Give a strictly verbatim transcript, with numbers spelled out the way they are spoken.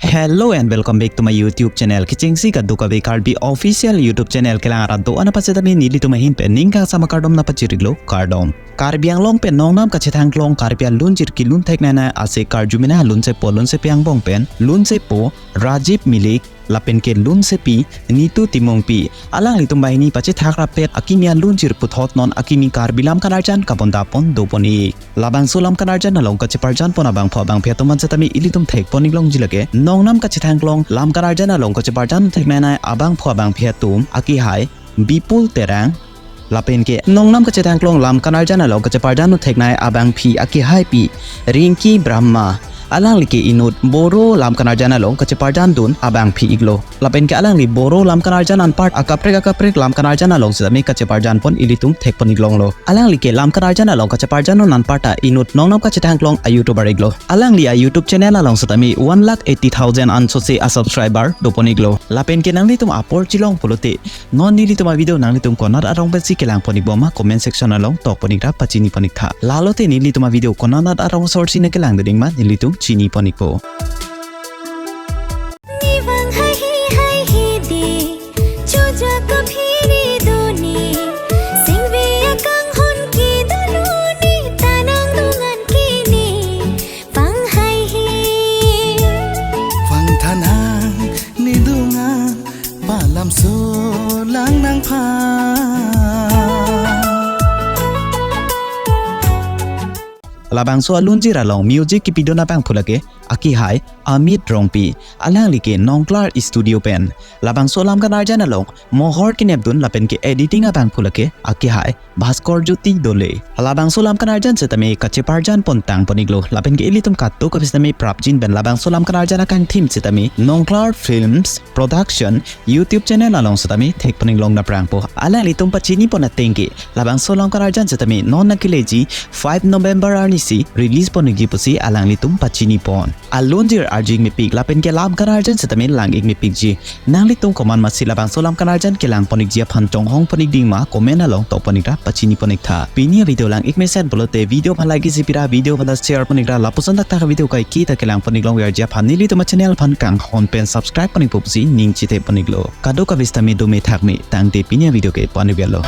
Hello and welcome back to my YouTube channel. Kechengsi kadokave Karbi official YouTube channel kelang arat do-an aphan setame nelitum ahin pen ning kangsam akardom nangpachiriklo, kardom. Karbi Anglong pen nongnam kachethangklong Karbi alunjir kelun theknanai ase karjumena lunsepo lunsepi angbong pen lunsepo Rajiv Milik lapen ke lunsepi Nitu Timungpi, alanglitum banghini pachethak rappet akimi alunjir puthot non akimi Karbi lam kanarjan kabonda pon dopon-ik. Labangso lam kanarjan along kacheparjan pon abangphu abangphi atum aphan setame ilitum thekpon-ik longji lake, nongnam kachethangklong lam kanarjan along kacheparjan theknanai abangphu abangphi atum akehai Bipul Terang, lapen ke nongnam kachethangklong lam kanarjan along kacheparjan theknai abangphi akehaipi Rinki Brahma, alangli ke inut Boro lam kanarjan along kacheparjan dun abangphi-iklo. Lapen ke alangli Boro lam kanarjan anpar akaprek akaprek lam kanarjan along setame kacheparjan pon ilitum thekpon-ik longlo. Alangli ke lam kanarjan along kacheparjan non anparta inut nongnam kachethangklong a-YouTuber-iklo. Alangli a-YouTube channel along setame one lakh eighty thousand ansose a-subscriber dopon-iklo. Lapen ke nanglitum apor chelong pulote, non nelitum a-video nanglitum konat arong pensi kelangpon-ikbom ma comment section along tokpon-ik ra pachinipon-ik tha. Lalote nelitum a-video konat arong sorsi nangkelang doding ma nelitum chinipon-ikpo. Nivang haihi haihi di, chuja kaphiri doni, singve akanghon kedoloni, tanang dungan kini, vang haihi. Vang thanang nidungan, palamso lang nangpha. Labangso alunjir along music kepidun abangphu lake akehai Amit Rongpi, alangli ke Nongklar Studio pen. Labangso lam kanarjan along mohor kenepdun lapen ke editing abangphu lake akehai Bhaskor Jyoti Dole. Labangso lam kanarjan setame kacheparjan pon tangpon-iklo. Lapen ke ilitum kadokave setame prapjin pen labangso lam kanarjan akangthim setame Nongklar Films Production YouTube channel along setame thekpon-ik long naprangpo. Alanglitum pachinipon ateng ke, labangso lam kanarjan setame non nangkeleji five November arnisi release pon-ikji pusi alanglitum pachinipon. Alunjir arjing mepik lapen ke lam kanarjan setame lang-ik mepikji. Nanglitum komat masi labangso lam kanarjan kelangpon-ikji aphan chonghongpon-ik ding ma comment along tokpon-ik ra pachinipon-ik tha. Pini a-video lang-ik mesen pulote video aphan like isi pira, video aphan ta share pon-ik ra lapuson thakthak a-video kaike ta kelangpon-ik longverji aphan nelitum a-channel aphan kanghon pen subscribe pon-ikpo pusi ning chethepon-iklo. Kadokave setame dome thakme, tangte pini a-video ke pon-ik verlo.